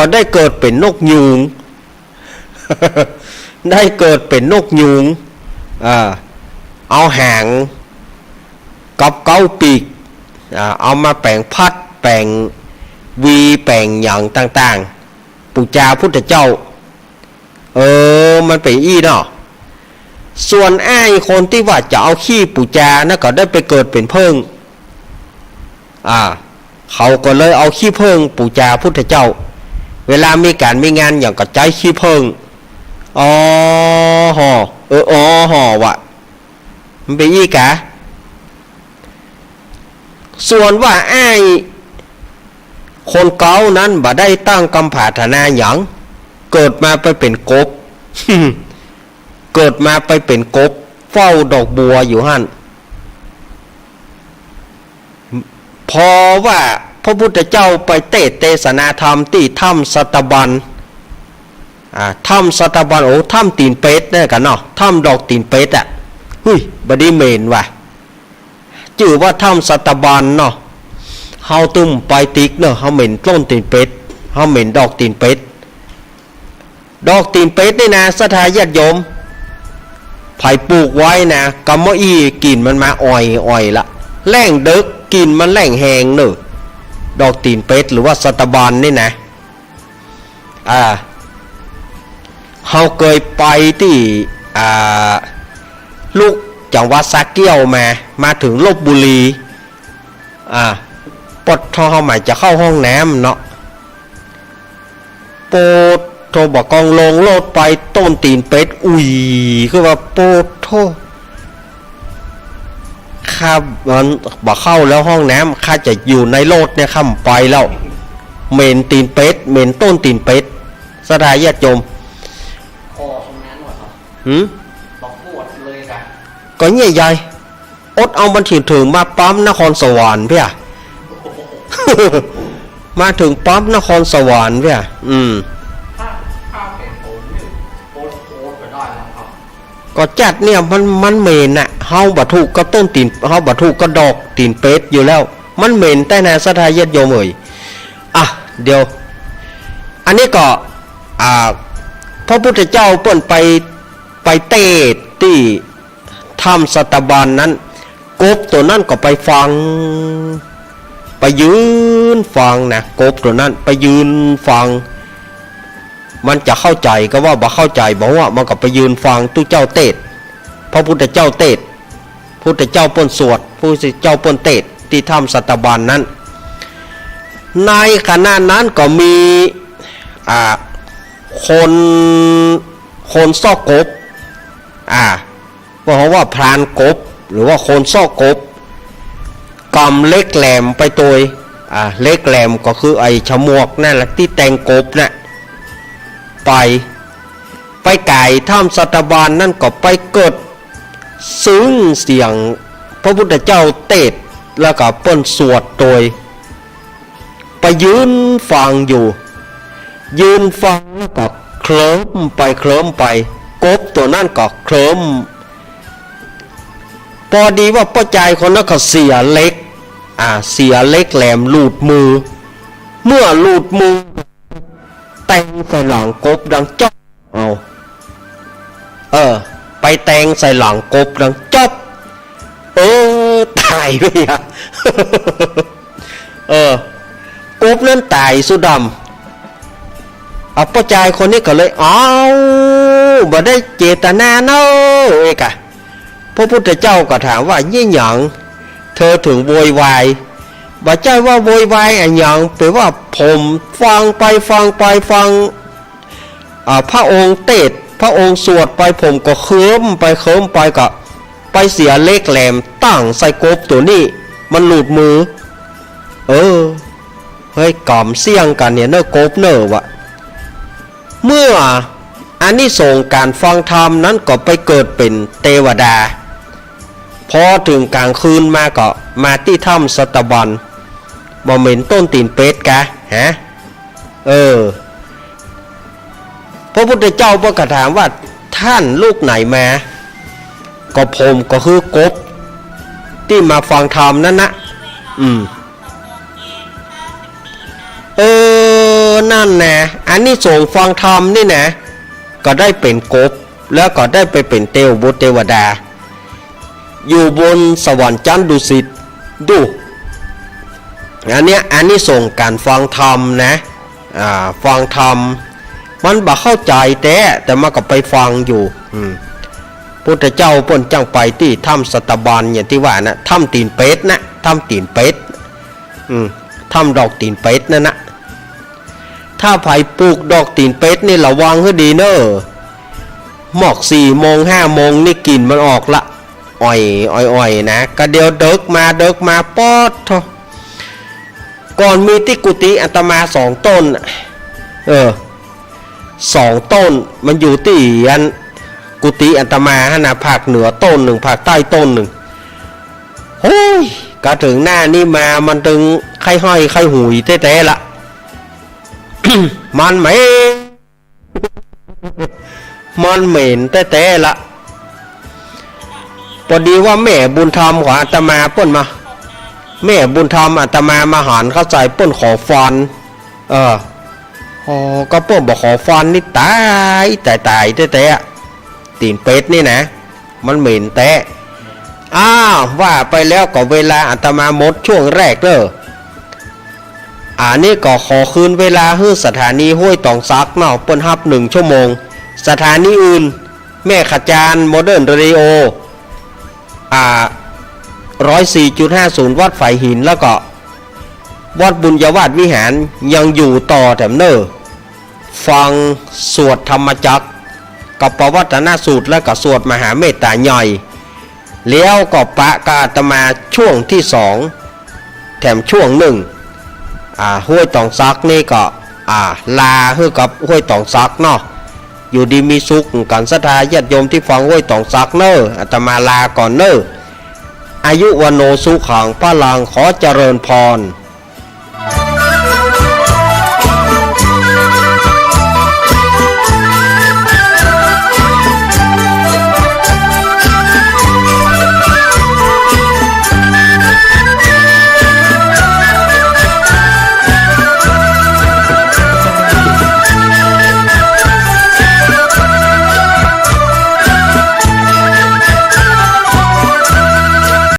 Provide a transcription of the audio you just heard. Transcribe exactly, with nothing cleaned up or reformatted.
ก็ได้เกิดเป๋นนกยูง ได้เกิดเป๋นนกยูง อ่า เอาหางกับเก๊าปีก อ่า เอามาแป๋งพัด แป๋งวี แป๋งหยังต่างๆ ปู๋จาพุทธเจ้า เออ มันเป๋นอี้เนาะ ส่วนอ้ายคนตี้ว่าจะเอาขี้ปู๋จานั้นก็ได้ไปเกิดเป๋นเผิ้ง อ่า เขาก็เลยเอาขี้เผิ้งปู๋จาพุทธเจ้า เวลามีก๋านมีงานหยังก็ใจ๊ขี้เผิ้ง อ๋อ ห่อ เออ อ๋อ ห่อวะ มันเป๋นอี้กา ส่วนว่าอ้ายคนเก๊านั้นบ่ได้ตั้งกำผาถนาหยัง เกิดมาไปเป๋นกบ เกิดมาไปเป๋นกบ เฝ้าดอกบัวอยู่หั้น พอว่าพระพุทธเจ้าไปเตสน์เตสนาธรรมตี้ถ้ำสัตบัญ อ่า ถ้ำสัตบัญ โอ้ ถ้ำตี๋นเป็ดเนี่ยกั๋นเนาะ ถ้ำดอกตี๋นเป็ดอะ เฮ้ย บ่ดีเหม็นว่ะ จื้อว่าถ้ำสัตบัญเนาะ เฮาตึงไปติ๊กเนาะ เฮาเหม็นต้นตี๋นเป็ด เฮาเหม็นดอกตี๋นเป็ด ดอกตี๋นเป็ดนี่นะ ศรัทธาญาติโยม ใผปลูกไว้นะ กำมะอี้ กลิ่นมันมาอ่อยๆ ละ แล้งเดิ็ก กลิ่นมันแล้งแฮงเนาะ ดอกตี๋นเป็ดหรือว่าสัตบัญนี่นะ อ่า เฮาเกยไปตี้ อ่า ลุกจังหวัดสระแก้วมา มาเถิงลพบุรี อ่า ปอดท่อ เฮาหมายจะเข้าห้องน้ำเนาะ โปดโธ่ บ่ากองลงรถไป ต้นตี๋นเป็ด อุ๊ย คือว่า โปดโธ่ ข้ามันบ่เข้าแล้วห้องน้ำ ข้าจะอยู่ในรถเนี่ย ข้าบ่ไปแล้ว เหม็นตี๋นเป็ด เหม็นต้นตี๋นเป็ด ศรัทธาญาติโยม คอตรงนั้นว่ะครับ หืม บอกปวดเลยนะ ก็เนี่ยยาย อดเอามันเถิงๆ มาปั๊มนครสวรรค์เพี้ย มาเถิงปั๊มนครสวรรค์เพี้ย อืม ถ้า ถ้าเป็นผมนี่ โอ๊ต โอ๊ตไปได้แล้วครับ ก็จัดเนี่ยมัน มันเหม็นน่ะ เฮาบ่ถูกกับต้นตี๋น เฮาบ่ถูกกับดอกตี๋นเป็ดอยู่แล้ว มันเหม็นแต๊นา ศรัทธาญาติโยมเอ๋ย อ่ะ เดี๋ยว อันนี้ก็ อ่า พระพุทธเจ้าเปิ้นไป ไปเตสน์ตี้ถ้ำสัตบัญนั้น กบตั๋วนั้นก็ไปฟัง ไปยืนฟังนะ กบตั๋วนั้นไปยืนฟัง มันจะเข้าใจ๋ก็ว่าบ่เข้าใจ๋ บ่ฮู้ มันก็ไปยืนฟังตุ๊เจ้าเตสน์ พระพุทธเจ้าเตสน์ พุทธเจ้าเปิ้นสวด พุทธเจ้าเปิ้นเตสน์ตี้ถ้ำสัตบัญนั้น ในขณะนั้นก็มี อ่า คน คนเซาะกบ อ่า เปิ้นฮ้องว่าพรานกบ หรือว่าคนเซาะกบ ก๋ำเหล็กแหลมไปตวย อ่า เหล็กแหลมก็คือไอ้ฉมวกนั่นแหละ ตี้แตงกบน่ะ ไป ไปก๋ายถ้ำสัตบัญนั้นก็ไปเกิด ซึ่งเสียงพระพุทธเจ้าเตสน์ แล้วก็เปิ้นสวดตวย ไปยืนฟังอยู่ ยืนฟังแล้วก็เคลิ้มไปเคลิ้มไป กบตั๋วนั้นก็เคลิ้ม ปอดีว่าป้อจายคนนั้นก็เสียเหล็ก อ่า เสียเหล็กแหลมหลุดมือ เมื่อหลุดมือ แตงใส่หลังกบดังจ๊อบ เอา เออ ไปแตงใส่หลังกบดังจ๊อบ เออ ต๋ายไปอะ เออ กบนั้นต๋ายสุดำ อ่ะ ป้อจายคนนี้ก็เลย เอ้า บ่ได้เจตนาเนาะ เอกอะ พระพุทธเจ้าก็ถามว่า เยียะหยัง เธอเถิงโวยวาย บ่ใจ้ว่าโวยวายอะหยัง เป๋นว่าผมฟังไปฟังไปฟัง อ่า พระองค์เตสน์ พระองค์สวดไป ผมก็เคลิ้มไปเคลิ้มไป ก็ไปเสียเหล็กแหลมตั้งใส่กบตั๋วนี้ มันหลุดมือ เออ เฮ้ย ก๋ำเสี้ยงกั๋นเนี่ยเน่อ กบเน่อวะ เมื่ออานิสงส์ก๋านฟังธรรมนั้นก็ไปเกิดเป๋นเตวดา พอเถิงก๋างคืนมาก็มาตี้ถ้ำสัตบัญ บ่เหม็นต้นตี๋นเป็ดกา ฮะ เออ พระพุทธเจ้าเปิ้นก็ถามว่า ท่านลุกไหนมา ก็ผมก็คือกบ ตี้มาฟังธรรมนั้นนะ อืม เออ นั่นนะ อานิสงส์ฟังธรรมนี่นะ ก็ได้เป๋นกบ แล้วก็ได้ไปเป๋นเตวบุตรเตวดา อยู่บนสวรรค์จั๊นดุสิต ดู อันเนี้ยอานิสงส์ก๋านฟังธรรมนะ อ่า ฟังธรรม มันบ่เข้าใจ๋แต๊ แต่มันก็ไปฟังอยู่ อืม พุทธเจ้าเปิ้นจั้งไปตี้ถ้ำสัตบัญ อย่างตี้ว่านะ ถ้ำตี๋นเป็ดนะ ถ้ำตี๋นเป็ด อืม ถ้ำดอกตี๋นเป็ดนั่นนะ ถ้าใผปลูกดอกตี๋นเป็ดนี่ระวังหื้อดีเน่อ หมอกสี่โมงห้าโมงนี่กลิ่นมันออกละ อ่อย อ่อยๆ นะ ก็เดี๋ยวเดิ็กมา เดิ็กมา ป๊อดโธ่ ก่อนมีตี้กุฏิอาตมาสองต้นน่ะ เออ สองต้น มันอยู่ตี้อันกุฏิอาตมาหั้นนะ ภาคเหนือต้นนึ่ง ภาคใต้ต้นนึ่ง โฮ้ย กะเถิงหน้านี้มา มันตึงไข้ห้อยไข้หุยแต๊ๆ ละ มันเหม็น มันเหม็นแต๊ๆ ละ ปอดีว่าแม่บุญธรรมของอาตมาเปิ้นมา แม่บุญธรรมอาตมามาหันเข้าใจ๋ เปิ้นขอฟัน เออ อ๋อ ก็เปิ้นบ่ขอฟันนี่ต๋าย ต๋าย ต๋ายแต๊ๆ อะ ตี๋นเป็ดนี่นะ มันเหม็นแต๊ อ้าว ว่าไปแล้วก็เวลาอาตมาหมดช่วงแรกเน่อ อันนี้ก็ขอคืนเวลาหื้อสถานีห้วยต๋องสักเนาะ เปิ้นฮับหนึ่งชั่วโมง สถานีอื่น แม่ขจาน โมเดิร์นเรดิโอ อ่า ร้อยสี่จุดห้าศูนย์ วัดฝายหิน แล้วก็วัดบุญญาวาสวิหาร ยังอยู่ต่อแถมเน่อ ฟังสวดธรรมจักร กับปวัตตนสูตร แล้วก็สวดมหาเมตตาใหญ่ แล้วก็ปะกับอาตมาช่วงตี้สอง แถมช่วงนึ่ง อ่า ห้วยต๋องสักนี่ก็ อ่า ลาหื้อกับห้วยต๋องสักเนาะ อยู่ดีมีสุขกั๋นศรัทธาญาติโยมตี้ฟังห้วยต๋องสักเน่อ อาตมาลาก่อนเน่อ อายุวัณโณสุขังพลัง ขอเจริญพร